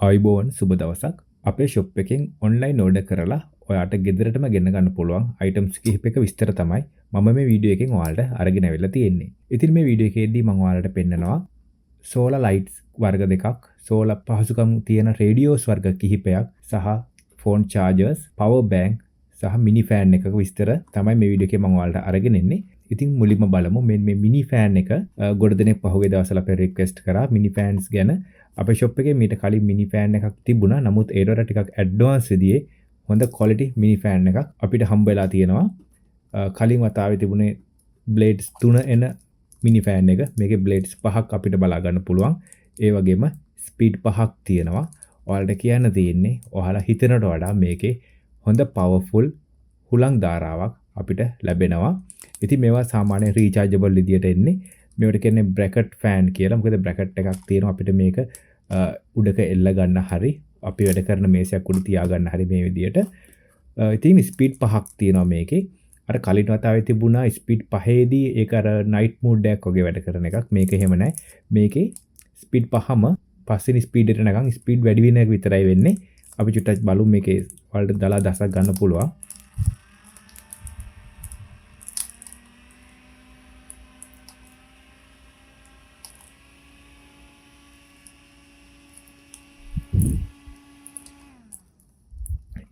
ආයුබෝවන්, සුබ දවසක්. අපේ ෂොප් එකෙන් ඔන්ලයින් ඕඩර් කරලා ඔයාට ගෙදරටම ගෙන්න ගන්න පුළුවන් අයිටම්ස් කිහිපයක විස්තර තමයි මම මේ වීඩියෝ එකෙන් ඔයාලට අරගෙන ඇවිල්ලා තියෙන්නේ. ඉතින් මේ වීඩියෝ එකේදී මම ඔයාලට පෙන්නනවා සෝලර් ලයිට්ස් වර්ග දෙකක්, සෝලර් පහසුකම් තියෙන රේඩියෝස් වර්ග කිහිපයක් සහ ෆෝන් චාර්ජර්ස්, පවර් බැංක් සහ මිනි ෆෑන් එකක විස්තර තමයි මේ වීඩියෝ එකේ මම ඔයාලට අරගෙන එන්නේ. ඉතින් මුලින්ම බලමු මෙන්න මේ මිනි ෆෑන් එක. ගොඩ දෙනෙක් පහුගිය දවස්වල අපේ රික්වෙස්ට් කරා මිනි ෆෑන්ස් ගැන. අපේ ෂොප් එකේ මීට කලින් මිනි ෆෑන් එකක් තිබුණා. නමුත් ඒට වඩා ටිකක් ඇඩ්වාන්ස් විදිහේ හොඳ ක්වොලිටි මිනි ෆෑන් එකක් අපිට හම්බ වෙලා තියෙනවා. කලින් වතාවේ තිබුණේ බ්ලේඩ්ස් 3 එන මිනි ෆෑන් එක. මේකේ බ්ලේඩ්ස් 5ක් අපිට බලා ගන්න පුළුවන්. ඒ වගේම ස්පීඩ් 5ක් තියෙනවා. ඔයාලට කියන්න තියෙන්නේ ඔයාලා හිතනට වඩා මේකේ හොඳ පවර්ෆුල් හුලං ධාරාවක් අපිට ලැබෙනවා. ඉතින් මේවා සාමාන්‍ය රීචාර්ජබල් විදියට එන්නේ. මේවට කියන්නේ බ්‍රැකට් ෆෑන් කියලා. මොකද බ්‍රැකට් එකක් තියෙනවා අපිට මේක උඩක එල්ල ගන්න හරි අපි වැඩ කරන මේසයක් උඩ තියාගන්න හරි මේ විදියට. ඉතින් ස්පීඩ් 5ක් තියෙනවා මේකේ. අර කලින් වතාවේ තිබුණා ස්පීඩ් පහේදී ඒක අර නයිට් මෝඩ් එකක් වගේ වැඩ කරන එකක්. මේක එහෙම නෑ. මේකේ ස්පීඩ් පහම පස්වෙනි ස්පීඩ් එකට නිකන් ස්පීඩ් වැඩි වෙන එක විතරයි වෙන්නේ. අපි චුට්ටක් බලමු මේකේ ඔයාලට දලා දසක් ගන්න පුළුවන්.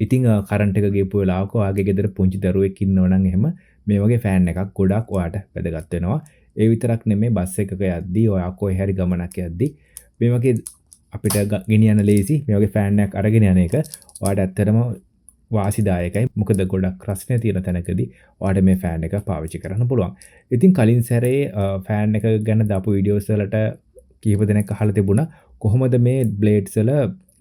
ඉතින් කරන්ට් එක ගියපු වෙලාවක ඔයාගේ ගෙදර පුංචි දරුවෙක් ඉන්නවා නම් එහෙම මේ වගේ ෆෑන් එකක් ගොඩාක් ඔයාට වැදගත් වෙනවා. ඒ විතරක් නෙමෙයි, බස් එකක යද්දී ඔයා කොහේ හරි ගමනක් යද්දී මේ වගේ අපිට ගෙනියන්න ලේසි මේ වගේ ෆෑන් එකක් අරගෙන යන එක ඔයාට ඇත්තටම වාසිදායකයි. මොකද ගොඩක් රස්නේ තියෙන තැනකදී ඔයාට මේ ෆෑන් එක පාවිච්චි කරන්න පුළුවන්. ඉතින් කලින් සැරේ ෆෑන් එක ගැන දාපු වීඩියෝස් වලට කිහිප දෙනෙක් අහලා තිබුණා කොහොමද මේ බ්ලේඩ්ස් වල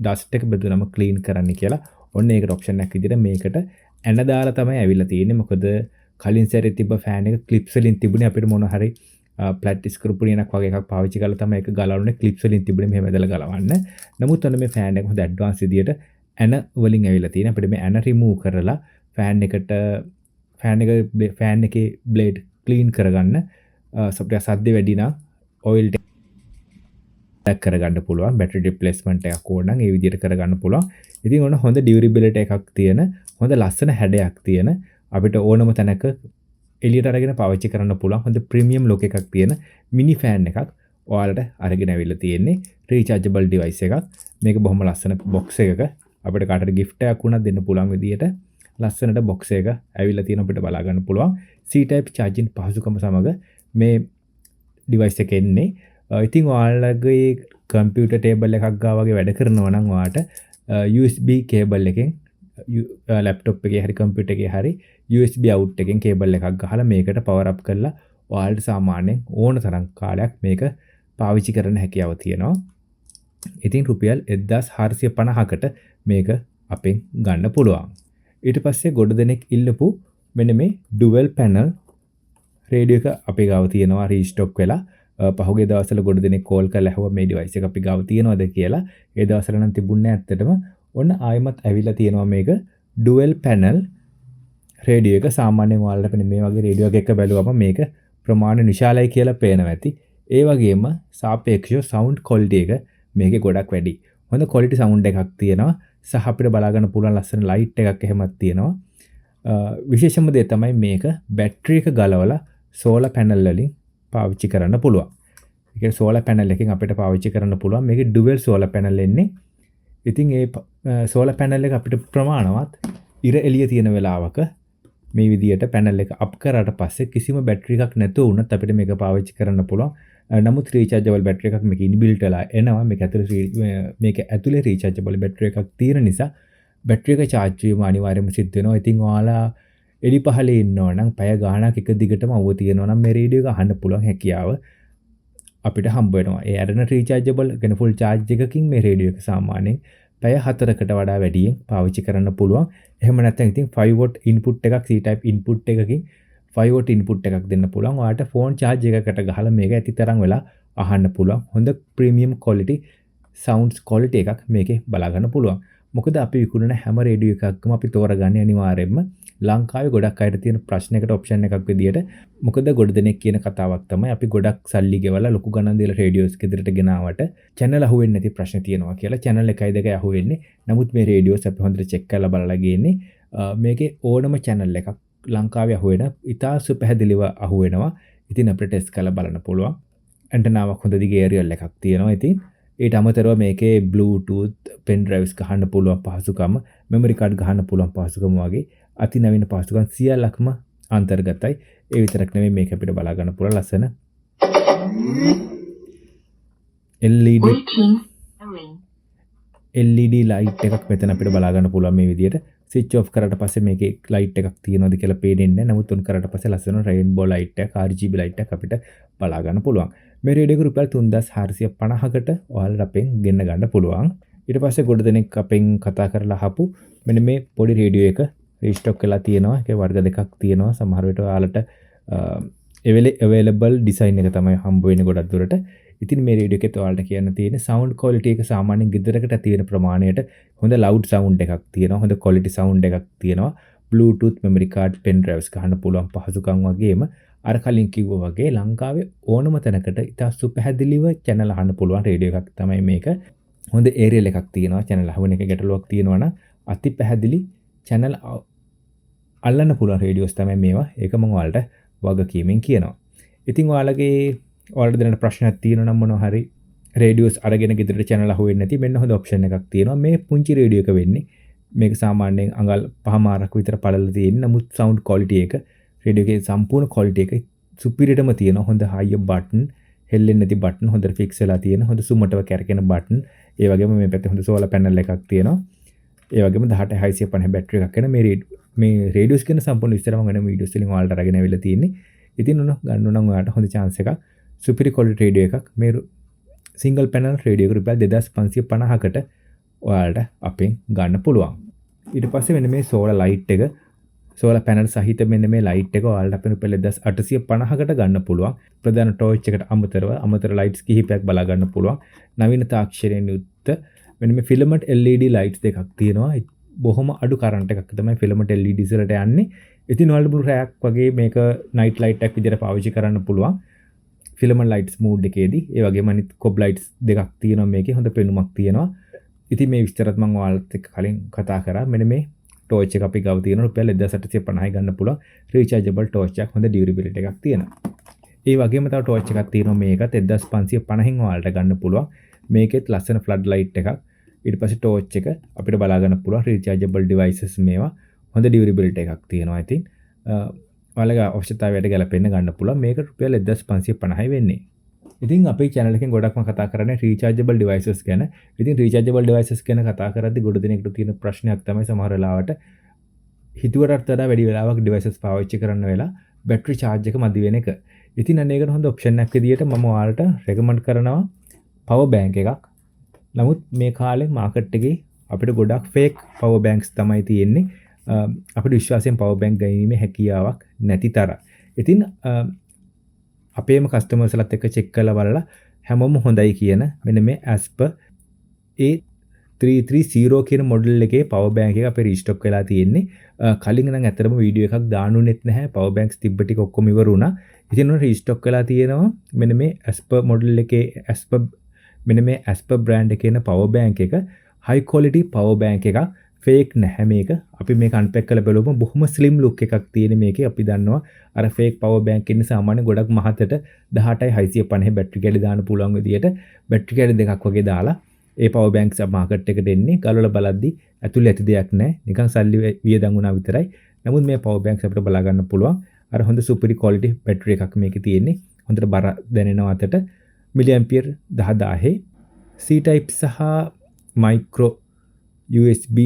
ඩස්ට් එක බෙදුනම ක්ලීන් කරන්න කියලා. ඔන්න ඒකට ඔප්ෂන් එකක් විදිහට මේකට ඇන දාලා තමයි ඇවිල්ලා තියෙන්නේ. මොකද කලින් සැරේ තිබ්බ ෆෑන් එක ක්ලිප්ස් වලින් තිබුණේ. අපිට මොන හරි ෆ්ලැට් ස්ක්‍රූ පුරියනක් වගේ එකක් පාවිච්චි කරලා තමයි ඒක ගලවන්නේ. ක්ලිප්ස් වලින් තිබුණේ මෙහෙම ඇදලා ගලවන්න. නමුත් ඔන්න මේ ෆෑන් එක හොඳ ඇඩ්වාන්ස් විදියට ඇන වලින් ඇවිල්ලා තියෙනවා. අපිට මේ ඇන රිමූව් කරලා ෆෑන් එකේ බ්ලේඩ් ක්ලීන් කරගන්න, සොෆ්ට්වෙයාර් සද්ද වැඩි නම් ඔයිල් ටැක් කරගන්න පුළුවන්. බැටරි රිප්ලේස්මන්ට් එකක් ඕන නම් ඒ විදියට කරගන්න පුළුවන්. ඉතින් ඔන්න හොඳ ඩියුරබිලිටි එකක් තියෙන, හොඳ ලස්සන හැඩයක් තියෙන, අපිට ඕනම තැනක එළියට අරගෙන පාවිච්චි කරන්න පුළුවන් හොඳ ප්‍රීමියම් ලුක් එකක් තියෙන මිනි ෆෑන් එකක් ඔයාලට අරගෙන ඇවිල්ලා තියෙන්නේ. රීචාර්ජබල් ඩිවයිස් එකක්. මේක බොහොම ලස්සන බොක්ස් එකක අපිට කාටද ගිෆ්ට් එකක් වුණත් දෙන්න පුළුවන් විදියට ලස්සනට බොක්ස් එක ඇවිල්ලා තියෙන අපිට බලා ගන්න පුළුවන්. C type charging පහසුකම සමග මේ ඩිවයිස් එක එන්නේ. ඉතින් ඔයාලගේ කම්පියුටර් ටේබල් එකක් ගාව වගේ වැඩ කරනවා නම් ඔයාට USB cable එකෙන් ලැප්ටොප් එකේ හරි කම්පියුටර් එකේ හරි USB out එකෙන් කේබල් එකක් ගහලා මේකට පවර් අප් කරලා ඔයාලට සාමාන්‍යයෙන් ඕන තරම් කාලයක් මේක පාවිච්චි කරන්න හැකියාව තියෙනවා. ඉතින් රුපියල් 1450කට මේක අපෙන් ගන්න පුළුවන්. ඊට පස්සේ ගොඩ දෙනෙක් ඉල්ලපු මෙන්න මේ ඩුවල් පැනල් රේඩියෝ එක අපේ ගාව තියෙනවා රීස්ටොක් වෙලා. පහුගිය දවස්වල ගොඩ දෙනෙක් කෝල් කරලා ඇහුවා මේ ඩිවයිස් එක අපි ගාව තියෙනවද කියලා. ඒ දවස්වල නම් තිබුණේ නෑ ඇත්තටම. ඔන්න ආයෙමත් ඇවිල්ලා තියෙනවා මේක ඩුවල් පැනල් රේඩියෝ එක. සාමාන්‍යයෙන් ඔයාලට පෙනෙන මේ වගේ රේඩියෝ එකක් එක්ක බැලුවම මේක ප්‍රමාණය විශාලයි කියලා පේනවා ඇති. ඒ වගේම සාපේක්ෂව සවුන්ඩ් ක්වොලිටි එක මේකේ ගොඩක් වැඩි. හොඳ ක්වොලිටි සවුන්ඩ් එකක් තියෙනවා. සහ අපිට බලා ගන්න පුළුවන් ලස්සන ලයිට් එකක් එහෙමත් තියෙනවා. විශේෂම දේ තමයි මේක බැටරි එක ගලවලා සෝලර් පැනල් වලින් පාවිච්චි කරන්න පුළුවන්. ඒ කියන්නේ සෝලර් පැනල් එකෙන් අපිට පාවිච්චි කරන්න පුළුවන්. මේකේ ඩුවල් සෝලර් පැනල් එන්නේ. ඉතින් ඒ සෝලර් පැනල් එක අපිට ප්‍රමාණවත් ඉර එළිය තියෙන වෙලාවක මේ විදියට පැනල් එක අප් කරාට පස්සේ කිසිම බැටරි එකක් නැතුව වුණත් අපිට මේක පාවිච්චි කරන්න පුළුවන්. නමුත් රීචාර්ජබල් බැටරි එකක් මේක ඉන්බිල්ට් වෙලා එනවා. මේක ඇතුලේ රීචාර්ජබල් බැටරි එකක් තියෙන නිසා බැටරි එක චාර්ජ් වීම අනිවාර්යයෙන්ම සිද්ධ වෙනවා. ඉතින් ඔයාලා එලි පහලේ ඉන්නවා නම් පැය ගාණක් එක දිගටම අවුව තියෙනවා නම් මේ රේඩියෝ එක අහන්න පුළුවන් හැකියාව අපිට හම්බ වෙනවා. ඒ ඇරෙන රීචාර්ජබල් කියන්නේ ෆුල් චාර්ජ් එකකින් මේ රේඩියෝ එක සාමාන්‍යයෙන් පැය 4කට වඩා වැඩියෙන් පාවිච්චි කරන්න පුළුවන්. එහෙම නැත්නම් ඉතින් 5 watt input එකක් C type input එකකින් 5 watt input එකක් දෙන්න පුළුවන්. ඔයාලට ෆෝන් චාර්ජ් එකකට ගහලා මේක ඇති තරම් වෙලා අහන්න පුළුවන්. හොඳ ප්‍රීමියම් ක්වොලිටි සවුන්ඩ්ස් ක්වොලිටි එකක් මේකේ බලා ගන්න පුළුවන්. මොකද අපි විකුණන හැම රේඩියෝ එකක්ම අපි තෝරගන්නේ අනිවාර්යයෙන්ම ලංකාවේ ගොඩක් අයට තියෙන ප්‍රශ්නයකට ඔප්ෂන් එකක් විදියට. මොකද ගොඩ දෙනෙක් කියන කතාවක් තමයි අපි ගොඩක් සල්ලි ගෙවලා ලොකු ගණන් දීලා රේඩියෝස් ගෙදරට ගෙනාවට චැනල් අහුවෙන්නේ නැති ප්‍රශ්න තියෙනවා කියලා. චැනල් 1 2 අහුවෙන්නේ. නමුත් මේ රේඩියෝස් අපි හොඳට චෙක් කරලා බලලා ගේන්නේ. මේකේ ඕනම චැනල් එකක් ලංකාවේ අහුවෙන ඉතා සුපැහැදිලිව අහුවෙනවා. ඉතින් අපිට ටෙස්ට් කරලා බලන්න පුළුවන්. ඇන්ටනාවක් හොඳ දිගේ ඒරියල් එකක් තියෙනවා. ඉතින් ඊට අමතරව මේකේ Bluetooth, pen drives ගහන්න පුළුවන් පහසුකම, මෙමරි කාඩ් ගහන්න පුළුවන් පහසුකම වගේ අතිනවීන පහසුකම් සියල්ලක්ම අන්තර්ගතයි. ඒ විතරක් නෙමෙයි, මේක අපිට බලා ගන්න පුළුවන් ලස්සන LED LED light එකක් මෙතන අපිට බලා ගන්න පුළුවන් මේ විදියට. ස්විච් ඔෆ් කරාට පස්සේ මේකේ ලයිට් එකක් තියෙනවද කියලා පේන්නේ නැහැ. නමුත් ඔන් කරාට පස්සේ ලස්සන රේන්බෝ ලයිට් එකක්, RGB light එකක් අපිට බලා ගන්න පුළුවන්. මේ රේඩියෝ එක රුපියල් 3450කට ඔයාලට අපෙන් ගෙන්න ගන්න පුළුවන්. ඊට පස්සේ ගොඩ දෙනෙක් අපෙන් කතා කරලා අහපු මෙන්න මේ පොඩි රේඩියෝ එක රීස්ටොක් වෙලා තියෙනවා. ඒකේ වර්ග දෙකක් තියෙනවා. සමහර විට ඔයාලට ඒ වෙලේ අවైలබල් ඩිසයින් එක තමයි හම්බ වෙන්නේ ගොඩක් දුරට. ඉතින් මේ රේඩියෝ එකෙත් ඔයාලට කියන්න තියෙන්නේ සවුන්ඩ් ක්වොලිටි එක සාමාන්‍යයෙන් ගෙදරකට ඇති වෙන ප්‍රමාණයට හොඳ ලවුඩ් සවුන්ඩ් එකක් තියෙනවා. හොඳ ක්වොලිටි සවුන්ඩ් එකක් තියෙනවා. Bluetooth, memory card, pen drives ගහන්න පුළුවන් පහසුකම් වගේම අර කලින් කිව්වා වගේ ලංකාවේ ඕනම තැනකට ඉතා සුපැහැදිලිව චැනල් අහන්න පුළුවන් රේඩියෝ එකක් තමයි මේක. හොඳ ඒරියල් එකක් තියෙනවා. චැනල් අහුවෙන එක ගැටලුවක් තියෙනවා නම් අති පැහැදිලි චැනල් අල්ලන්න පුළුවන් රේඩියෝස් තමයි මේවා. ඒක මම ඔයාලට වගකීමෙන් කියනවා. ඉතින් ඔයාලට දැනට ප්‍රශ්නයක් තියෙනවා නම් මොනවා හරි රේඩියෝස් අරගෙන ගෙදරට චැනල් අහුවෙන්නේ නැති මෙන්න හොඳ ඔප්ෂන් එකක් තියෙනවා. මේ පුංචි රේඩියෝ එක වෙන්නේ මේක සාමාන්‍යයෙන් අඟල් පහමාරක් විතර පළල තියෙන. නමුත් සවුන්ඩ් ක්වොලිටි එක, රේඩියෝ එකේ සම්පූර්ණ ක්වොලිටි එක සුපිරියටම තියෙනවා. හොඳ හයිය බටන්, හෙල්ලෙන්නේ නැති බටන්, හොඳට ෆික්ස් වෙලා තියෙන, හොඳ සුමටව කැරකෙන බටන්. ඒ වගේම මේ පැත්තේ හොඳ සෝලර් පැනල් එකක් තියෙනවා. ඒ වගේම 18650 බැටරි එකක් එන මේ රේඩියෝස් ගැන සම්පූර්ණ විස්තර මම වෙන වීඩියෝස් වලින් ඔයාලට අරගෙන ඇවිල්ලා තියෙන්නේ. ඉතින් ඔන්න ගන්න නම් ඔයාලට හොඳ චාන්ස් එකක්. සුපිරි ක්වොලිටි රේඩියෝ එකක් මේ සිංගල් පැනල් රේඩියෝ එක රුපියල් 2550කට ඔයාලට අපෙන් ගන්න පුළුවන්. ඊට පස්සේ මෙන්න මේ සෝලර් ලයිට් එක, සෝලර් පැනල් සහිත මෙන්න මේ ලයිට් එක ඔයාලට අපෙන් රුපියල් 1850කට ගන්න පුළුවන්. ප්‍රධාන ටෝච් එකට අමතරව අමතර ලයිට්ස් කිහිපයක් බලා ගන්න පුළුවන්. නවීන තාක්ෂණයෙන් යුක්ත මෙන්න මේ ෆිලමන්ට් LED lights දෙකක් තියෙනවා. බොහොම අඩු කරන්ට් එකක් තමයි ෆිලමන්ට් LEDs වලට යන්නේ. ඉතින් ඔයාලට මුළු රැයක් වගේ මේක නයිට් ලයිට් එකක් විදිහට පාවිච්චි කරන්න පුළුවන්. ෆිලමන්ට් ලයිට්ස් මෝඩ් එකේදී. ඒ වගේම අනිත් කොබ් ලයිට්ස් දෙකක් තියෙනවා මේකේ. හොඳ පෙනුමක් තියෙනවා. ඉතින් මේ විස්තරත් මම ඔයාලත් එක්ක කලින් කතා කරා. මෙන්න මේ ටෝච් එක අපි ගාව තියෙනවා රුපියල් 1850 ගන්න පුළුවන්. රීචාර්ජබල් ටෝච් එකක්, හොඳ ඩියුරබිලිටි එකක් තියෙනවා. ඒ වගේම තව ටෝච් එකක් තියෙනවා මේකත් 1550න් ඔයාලට ගන්න පුළුවන්. මේකෙත් ලස්සන ෆ්ලඩ් ලයිට් එකක්. ඊට පස්සේ ටෝච් එක අපිට බලා ගන්න පුළුවන්. රීචාර්ජබල් ඩිවයිසස් මේවා හොඳ ඩියුරබිලිටි එකක් තියෙනවා. ඉතින් ඔයාලගේ අවශ්‍යතාවයට ගැලපෙන්න ගන්න පුළුවන්. මේක රුපියල් 1550යි වෙන්නේ. ඉතින් අපේ channel එකෙන් ගොඩක්ම කතා කරන්නේ රීචාර්ජබල් ඩිවයිසස් ගැන. ඉතින් රීචාර්ජබල් ඩිවයිසස් ගැන කතා කරද්දි ගොඩ දෙනෙකුට තියෙන ප්‍රශ්නයක් තමයි සමහර වෙලාවට හිතුවටත් වඩා වැඩි වෙලාවක් ඩිවයිසස් පාවිච්චි කරන්න වෙලා බැටරි චාර්ජ් එක මදි වෙන එක. ඉතින් අන්න ඒකට හොඳ ඔප්ෂන් එකක් විදියට මම ඔයාලට රෙකමන්ඩ් කරනවා පවර් බැංක් එකක්. නමුත් මේ කාලේ මාකට් එකේ අපිට ගොඩක් ෆේක් පවර් බැංක්ස් තමයි තියෙන්නේ. අපිට විශ්වාසයෙන් පවර් බැංක් ගැනීමේ හැකියාවක් නැති තරම්. ඉතින් අපේම කස්ටමර්ස්ලත් එක්ක චෙක් කරලා බලලා හැමෝම හොඳයි කියන මෙන්න මේ Asper A330 කියන මොඩල් එකේ පවර් බැංක් එක අපේ රීස්ටොක් වෙලා තියෙන්නේ. කලින් නම් ඇත්තටම වීඩියෝ එකක් දානුනෙත් නැහැ. පවර් බැංක්ස් තිබ්බ ටික ඔක්කොම ඉවර වුණා. ඉතින් ඔන්න රීස්ටොක් වෙලා තියෙනවා මෙන්න මේ Asper model එකේ Asper මෙන්න මේ Asper brand එකේ එන පවර් බැංක් එක. හයි ක්වොලිටි පවර් බැංක් එකක්. ෆේක් නැහැ මේක. අපි මේක අන්පැක් කරලා බැලුවම බොහොම ස්ලිම් ලුක් එකක් තියෙන මේකේ. අපි දන්නවා අර ෆේක් පවර් බැංක් ඉන්නේ සාමාන්‍ය ගොඩක් මහතට 18650 බැටරි කැලි දාන්න පුළුවන් විදියට බැටරි කැලි දෙකක් වගේ දාලා ඒ පවර් බැංක්ස් මාකට් එකට එන්නේ. ගලවලා බලද්දි ඇතුලේ ඇති දෙයක් නැහැ. නිකන් සල්ලි වියදම් වුණා විතරයි. නමුත් මේ පවර් බැංක්ස් අපිට බලා ගන්න පුළුවන්. අර හොඳ සුපිරි ක්වොලිටි බැටරි එකක් මේකේ තියෙන්නේ. හොඳට බර දැනෙනවා අතට. මිලි ඇම්පියර් 10,000 C type සහ මයික්‍රෝ USB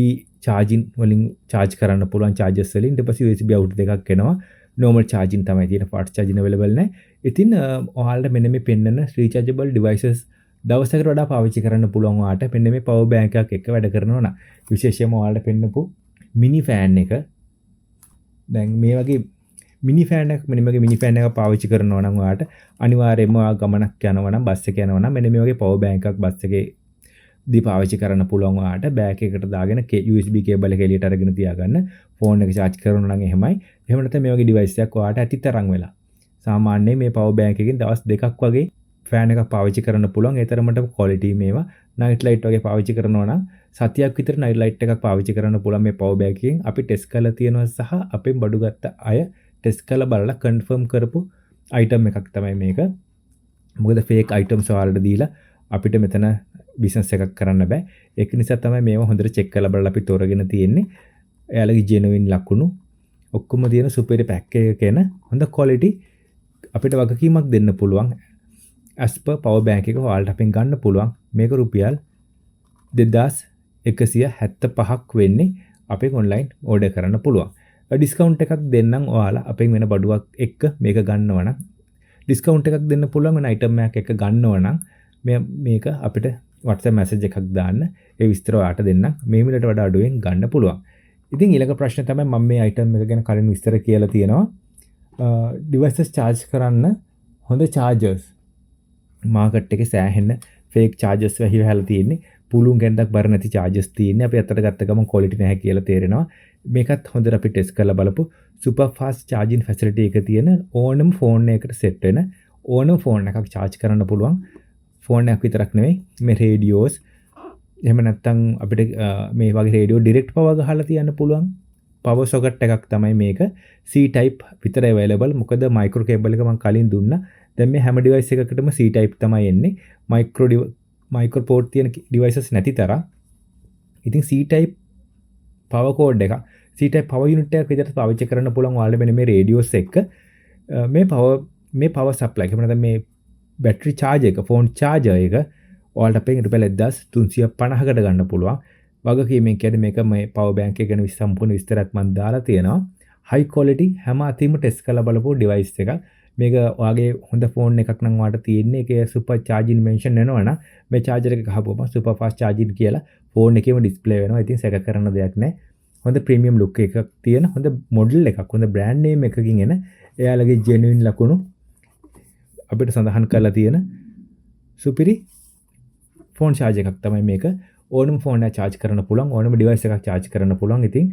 charging වලින් චාර්ජ් කරන්න පුළුවන් චාර්ජර්ස් වලින්. ඊට පස්සේ USB out දෙකක් එනවා. නෝමල් චාර්ජින් තමයි තියෙන, ෆාස්ට් චාර්ජින් අවైలබල් නැහැ. ඉතින් ඔයාලට මෙන්න මේ පෙන්නන රීචාර්ජබල් ඩිවයිසස් දවසකට වඩා පාවිච්චි කරන්න පුළුවන් ඔයාලට මෙන්න මේ පවර් බැංක් එකක් එක්ක වැඩ කරනවා නම්. විශේෂයෙන්ම ඔයාලට පෙන්නපු මිනි ෆෑන් එක, දැන් මේ වගේ මිනි ෆෑන් එකක්, මෙන්න මේ වගේ මිනි ෆෑන් එකක් පාවිච්චි කරනවා නම් ඔයාලට අනිවාර්යයෙන්ම ඔයා ගමනක් යනවා නම්, බස් එක යනවා නම් මෙන්න මේ වගේ පවර් බැංක් එකක් බස් එකේ දී පාවිච්චි කරන්න පුළුවන්. ඔයාට බෑග් එකකට දාගෙන USB cable එක එළියට අරගෙන තියාගන්න. ෆෝන් එක චාර්ජ් කරනවා නම් එහෙමයි. එහෙම නැත්නම් මේ වගේ ඩිවයිස් එකක් ඔයාට ඇති තරම් වෙලා. සාමාන්‍යයෙන් මේ පවර් බෑන්ක් එකෙන් දවස් 2ක් වගේ ෆෑන් එකක් පාවිච්චි කරන්න පුළුවන්. ඒ තරමට ක්වොලිටි මේවා. නයිට් ලයිට් වගේ පාවිච්චි කරනවා නම් සතියක් විතර නයිට් ලයිට් එකක් පාවිච්චි කරන්න පුළුවන් මේ පවර් බෑන්ක් එකෙන්. අපි ටෙස්ට් කරලා තියෙනවා සහ අපෙන් බඩු ගත්ත අය ටෙස්ට් කරලා බලලා කන්ෆර්ම් කරපු අයිටම් එකක් තමයි මේක. මොකද ෆේක් අයිටම්ස් ඔයාලට දීලා අපිට මෙතන බිස්නස් එකක් කරන්න බෑ. ඒක නිසා තමයි මේවා හොඳට චෙක් කරලා බලලා අපි තෝරගෙන තියෙන්නේ. එයාලගේ ජෙනුයින් ලකුණු ඔක්කොම තියෙන සුපිරි පැක් එකක එන හොඳ ක්වොලිටි අපිට වගකීමක් දෙන්න පුළුවන්. As per power bank එක ඔයාලට අපෙන් ගන්න පුළුවන්. මේක රුපියල් 2175ක් වෙන්නේ. අපෙන් ඔන්ලයින් ඕඩර් කරන්න පුළුවන්. ඩිස්කවුන්ට් එකක් දෙන්නම්. ඔයාලා අපෙන් වෙන බඩුවක් එක්ක මේක ගන්නව නම් ඩිස්කවුන්ට් එකක් දෙන්න පුළුවන්. වෙන අයිටම් එකක් එක්ක ගන්නව නම් මේක අපිට WhatsApp message එකක් දාන්න. ඒ විස්තර ඔයාලට දෙන්නම්. මේ මිලට වඩා අඩුවෙන් ගන්න පුළුවන්. ඉතින් ඊළඟ ප්‍රශ්නේ තමයි, මම මේ අයිටම් එක ගැන කලින් විස්තර කියලා තියෙනවා. ඩිවයිසස් චාර්ජ් කරන්න හොඳ චාර්ජර්ස් මාකට් එකේ සෑහෙන ෆේක් චාර්ජර්ස් වැහි වැහලා තියෙන්නේ. පුළුන් ගැන්දක් බර නැති චාර්ජර්ස් තියෙන්නේ. අපි අතට ගත්ත ගමන් ක්වොලිටි නැහැ කියලා තේරෙනවා. මේකත් හොඳට අපි ටෙස්ට් කරලා බලපු සුපර් ෆාස්ට් චාර්ජින් ෆැසිලිටි එක තියෙන, ඕනම ෆෝන් එකකට සෙට් වෙන, ඕනම ෆෝන් එකක් චාර්ජ් කරන්න පුළුවන්. ෆෝන් එකක් විතරක් නෙවෙයි, මේ රේඩියෝස්, එහෙම නැත්නම් අපිට මේ වගේ රේඩියෝ ඩිරෙක්ට් පවර් ගහලා තියන්න පුළුවන් පවර් සොකට් එකක් තමයි මේක. C type විතරයි අවైలබල්. මොකද මයික්‍රෝ කේබල් එක මම කලින් දුන්නා. දැන් මේ හැම ඩිවයිස් එකකටම C type තමයි එන්නේ. මයික්‍රෝ මයික්‍රෝ පෝට් තියෙන ඩිවයිසස් නැති තරම්. ඉතින් C type power code එකක්, C type power unit එකක් විදිහට පාවිච්චි කරන්න පුළුවන් ඔයාලට මෙන්න මේ රේඩියෝස් එක්ක. මේ පවර් සප්ලයි එක, එහෙම නැත්නම් මේ බැටරි චාර්ජර් එක, ෆෝන් චාර්ජර් එක ඔයාලට අපෙන් රුපියල් 1350කට ගන්න පුළුවන්. වගකීමෙන් කියන්නේ, මේක මේ පවර් බැංක් එක ගැන සම්පූර්ණ විස්තරයක් මම දාලා තියෙනවා. හයි ක්වොලිටි, හැම අතින්ම ටෙස්ට් කරලා බලපු ඩිවයිස් එකක්. මේක ඔයාගේ හොඳ ෆෝන් එකක් නම් ඔයාට තියෙන්නේ, ඒකේ සුපර් චාර්ජින් මෙන්ෂන් වෙනවා නම් මේ චාර්ජර් එක ගහපුවම සුපර් ෆාස්ට් චාර්ජින් කියලා ෆෝන් එකේම ඩිස්ප්ලේ වෙනවා. ඉතින් සැක කරන දෙයක් නෑ. හොඳ ප්‍රීමියම් ලුක් එකක් තියෙන හොඳ මොඩල් එකක්, හොඳ බ්‍රෑන්ඩ් නේම් එකකින් එන, එයාලගේ ජෙනුයින් ලකුණු අපිට සඳහන් කරලා තියෙන සුපිරි ෆෝන් චාර්ජ් එකක් තමයි මේක. ඕනම ෆෝන් එකක් චාර්ජ් කරන්න පුළුවන්, ඕනම ඩිවයිස් එකක් චාර්ජ් කරන්න පුළුවන්. ඉතින්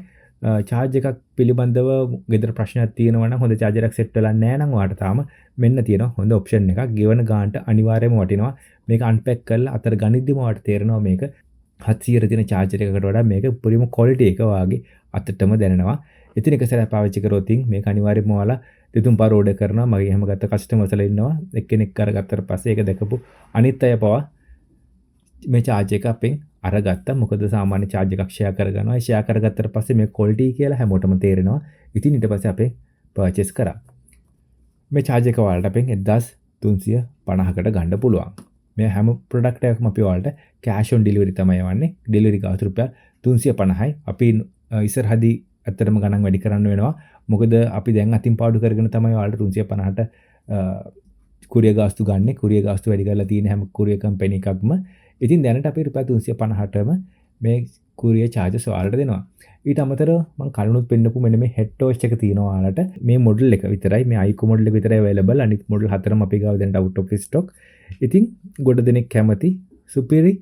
චාර්ජ් එකක් පිළිබඳව ගෙදර ප්‍රශ්නයක් තියෙනවා නම්, හොඳ චාර්ජර් එකක් සෙට් වෙලා නැහැ නම් ඔයාට තාම මෙන්න තියෙනවා හොඳ ඔප්ෂන් එකක්. ගෙවන ගානට අනිවාර්යයෙන්ම වටිනවා. මේක අන්පැක් කරලා අතර ගනිද්දිම ඔයාට තේරෙනවා මේක 700 තියෙන චාර්ජර් එකකට වඩා මේක උපරිම ක්වොලිටි එක වාගේ අතටම දැනෙනවා. ඉතින් එක සැරයක් පාවිච්චි කරොත් ඉතින් මේක අනිවාර්යයෙන්ම ඔයාලා දෙතුන් පාර ඕඩර් කරනවා. මගේ එහෙම ගත්ත කස්ටමර්ස්ලා ඉන්නවා. එක්කෙනෙක් අරගත්තට පස්සේ ඒක දැකපු අනිත් අය පවා මේ චාර්ජ් එක අපෙන් අරගත්තා. මොකද සාමාන්‍ය චාර්ජ් එකක් ෂෙයා කරගන්නවා. ඒ ෂෙයා කරගත්තට පස්සේ මේ ක්වොලිටි කියලා හැමෝටම තේරෙනවා. ඉතින් ඊට පස්සේ අපෙන් පර්චේස් කරා. මේ චාර්ජ් එක ඔයාලට අපෙන් 1350කට ගන්න පුළුවන්. මේ හැම ප්‍රොඩක්ට් එකක්ම අපි ඔයාලට කෑෂ් ඔන් ඩෙලිවරි තමයි යවන්නේ. ඩෙලිවරි ගාස්තු රුපියල් 350යි. අපි ඉස්සරහදී ඇත්තටම ගණන් වැඩි කරන්න වෙනවා. මොකද අපි දැන් අතින් පාඩු කරගෙන තමයි ඔයාලට 350ට කුරියර් ගාස්තු ගන්නෙ. කුරියර් ගාස්තු වැඩි කරලා තියෙන හැම කුරියර් කම්පැනි එකක්ම. ඉතින් දැනට අපි රුපියල් 350ටම මේ කුරියර් චාර්ජස් ඔයාලට දෙනවා. ඊට අමතරව මං කලිනුත් පෙන්නපු මෙන්න මේ හෙඩ් ටෝච් එක තියෙනවා ඔයාලට. මේ මොඩල් එක විතරයි, මේ iQOO model එක විතරයි අවైలබල්. අනිත් මොඩල් හතරම අපි ගාව දැනට අවුට් ඔෆ් ස්ටොක්. ඉතින් ගොඩ දෙනෙක් කැමති සුපිරි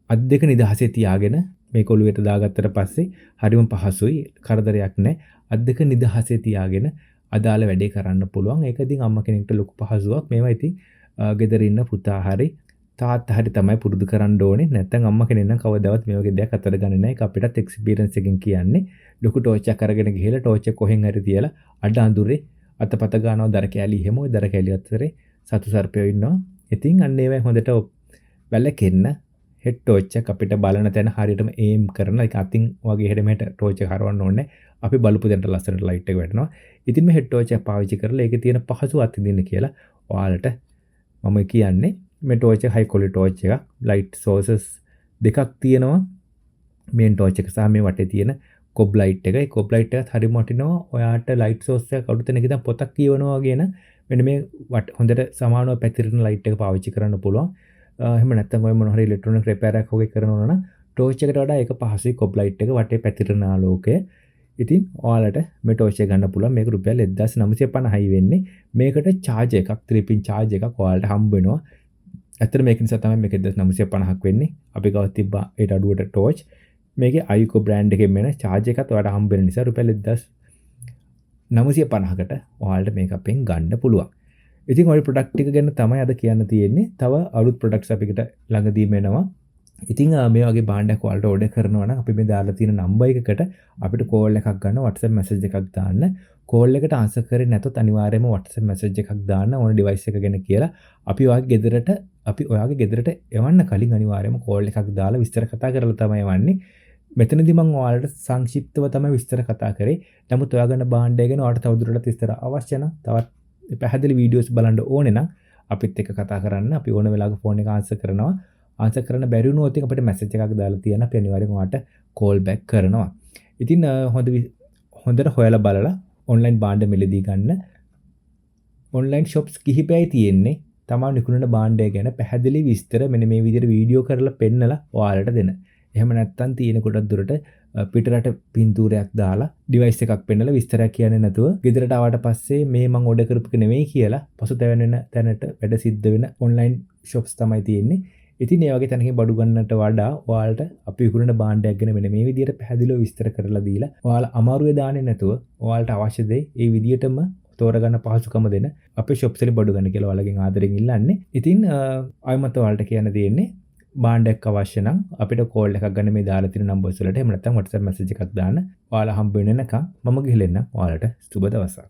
අත් දෙක නිදහසේ තියාගෙන, මේක ඔළුවට දාගත්තට පස්සේ හරිම පහසුයි, කරදරයක් නැහැ. අත් දෙක නිදහසේ තියාගෙන අදාළ වැඩේ කරන්න පුළුවන්. ඒක ඉතින් අම්මා කෙනෙක්ට ලොකු පහසුවක්. මේවා ඉතින් ගෙදර ඉන්න පුතා හරි තාත්තා හරි තමයි පුරුදු කරන්න ඕනේ. නැත්නම් අම්මා කෙනෙක් නම් කවදාවත් මේ වගේ දෙයක් අතට ගන්නේ නැහැ. ඒක අපිටත් එක්ස්පීරියන්ස් එකෙන් කියන්නේ. ලොකු ටෝච් එකක් අරගෙන ගිහලා ටෝච් එක කොහෙන් හරි තියලා අඩ අඳුරේ අතපත ගන්නවා දර කෑලි එහෙම. ඔය දර කෑලි අතරේ සතු සර්පයෝ ඉන්නවා. ඉතින් අන්න ඒවයි හොඳට වැලකෙන්න හෙඩ් ටෝච් එක අපිට බලන තැන හරියටම ඒම් කරන එක අතින් වගේ එහෙට මෙහෙට ටෝච් එක හරවන්න ඕනේ. අපි බලපු තැනට ලස්සනට ලයිට් එක වැටෙනවා. ඉතින් මේ හෙඩ් ටෝච් එක පාවිච්චි කරලා ඒකේ තියෙන පහසු අත්විඳින්න කියලා ඔයාලට මම කියන්නේ. මේ ටෝච් එක හයි ක්වොලිටි ටෝච් එකක්. ලයිට් සෝසස් දෙකක් තියෙනවා. මේන් ටෝච් එක සහ මේ වටේ තියෙන කොබ් ලයිට් එක. ඒ කොබ් ලයිට් එකත් හරිම වටිනවා. ඔයාට ලයිට් සෝස් එකක් අඩු තැනක ඉඳන් පොතක් කියවනවා වගේ නම් මෙන්න මේ වට හොඳට සමානව පැතිරෙන ලයිට් එක පාවිච්චි කරන්න පුළුවන්. එහෙම නැත්නම් ඔය මොන හරි ඉලෙක්ට්‍රොනික රිපෙයාර් එකක් වගේ කරනවා නම් ටෝච් එකට වඩා ඒක පහසුයි, කොබ් ලයිට් එක වටේ පැතිරෙන ආලෝකය. ඉතින් ඔයාලට මේ ටෝච් එක ගන්න පුළුවන්. මේක රුපියල් 1950යි වෙන්නේ. මේකට චාර්ජ් එකක්, 3 පින් චාර්ජ් එකක් ඔයාලට හම්බ වෙනවා. ඇත්තට මේක නිසා තමයි මේක 1950ක් වෙන්නේ. අපි ගාව තිබ්බා ඒට අඩුවට ටෝච්. මේකේ අයිකෝ බ්‍රෑන්ඩ් එකෙන් එන චාර්ජ් එකත් ඔයාලට හම්බ වෙන නිසා රුපියල් 1950කට ඔයාලට මේක අපෙන් ගන්න පුළුවන්. ඉතින් ඔය ප්‍රොඩක්ට් ටික ගැන තමයි අද කියන්න තියෙන්නේ. තව අලුත් ප්‍රොඩක්ට්ස් අපිට ළඟදීම එනවා. ඉතින් මේ වගේ භාණ්ඩයක් ඔයාලට ඕඩර් කරනවා නම් අපි මේ දාලා තියෙන නම්බර් එකකට අපිට කෝල් එකක් ගන්න, WhatsApp message එකක් දාන්න. කෝල් එකට ආන්සර් කරේ නැතොත් අනිවාර්යයෙන්ම WhatsApp message එකක් දාන්න ඕන ඩිවයිස් එක ගැන කියලා. අපි ඔයාගේ ගෙදරට එවන්න කලින් අනිවාර්යයෙන්ම කෝල් එකක් දාලා විස්තර කතා කරලා තමයි එවන්නේ. මෙතනදී මම ඔයාලට සංක්ෂිප්තව තමයි විස්තර කතා කරේ. නමුත් ඔයා ගන්න භාණ්ඩය ගැන ඔයාලට තවදුරටත් විස්තර අවශ්‍ය නම්, තවත් පැහැදිලි වීඩියෝස් බලන්න ඕනේ නම් අපිත් එක්ක කතා කරන්න. අපි ඕන වෙලාවක ෆෝන් එක ආන්සර් කරනවා. ආන්සර් කරන්න බැරි වුණොත් ඉතින් අපිට මැසේජ් එකක් දාලා තියන්න, අපි අනිවාර්යෙන් ඔයාට කෝල් බැක් කරනවා. ඉතින් හොඳට හොයලා බලලා ඔන්ලයින් භාණ්ඩ මිලදී ගන්න. ඔන්ලයින් ෂොප්ස් කිහිපයයි තියෙන්නේ තමන් විකුණන භාණ්ඩය ගැන පැහැදිලි විස්තර මෙන්න මේ විදිහට වීඩියෝ කරලා පෙන්නලා ඔයාලට දෙන. එහෙම නැත්නම් තියෙන ගොඩක් දුරට පිටරට පින්තූරයක් දාලා, ඩිවයිස් එකක් පෙන්නලා විස්තරයක් කියන්නේ නැතුව, ගෙදරට ආවට පස්සේ මේ මං ඕඩර් කරපු එක නෙවෙයි කියලා පසුතැවෙන වෙන තැනට වැඩ සිද්ධ වෙන ඔන්ලයින් ෂොප්ස් තමයි තියෙන්නේ. ඉතින් ඒ වගේ තැනකින් බඩු ගන්නට වඩා ඔයාලට අපි විකුණන භාණ්ඩයක් ගැන මෙන්න මේ විදිහට පැහැදිලිව විස්තර කරලා දීලා, ඔයාලා අමාරුවේ දාන්නේ නැතුව, ඔයාලට අවශ්‍ය දේ ඒ විදිහටම තෝරගන්න පහසුකම දෙන අපේ ෂොප්ස් වලින් බඩු ගන්න කියලා ඔයාලගෙන් ආදරෙන් ඉල්ලන්නේ. ඉතින් ආයෙමත් ඔයාලට කියන්න තියෙන්නේ, භාණ්ඩයක් අවශ්‍ය නම් අපිට කෝල් එකක් ගන්න මේ දාලා තියෙන නම්බර්ස් වලට, එහෙම නැත්නම් WhatsApp message එකක් දාන්න. ඔයාලා හම්බ වෙනකම් මම ගිහින් එන්නම්. ඔයාලට සුබ දවසක්.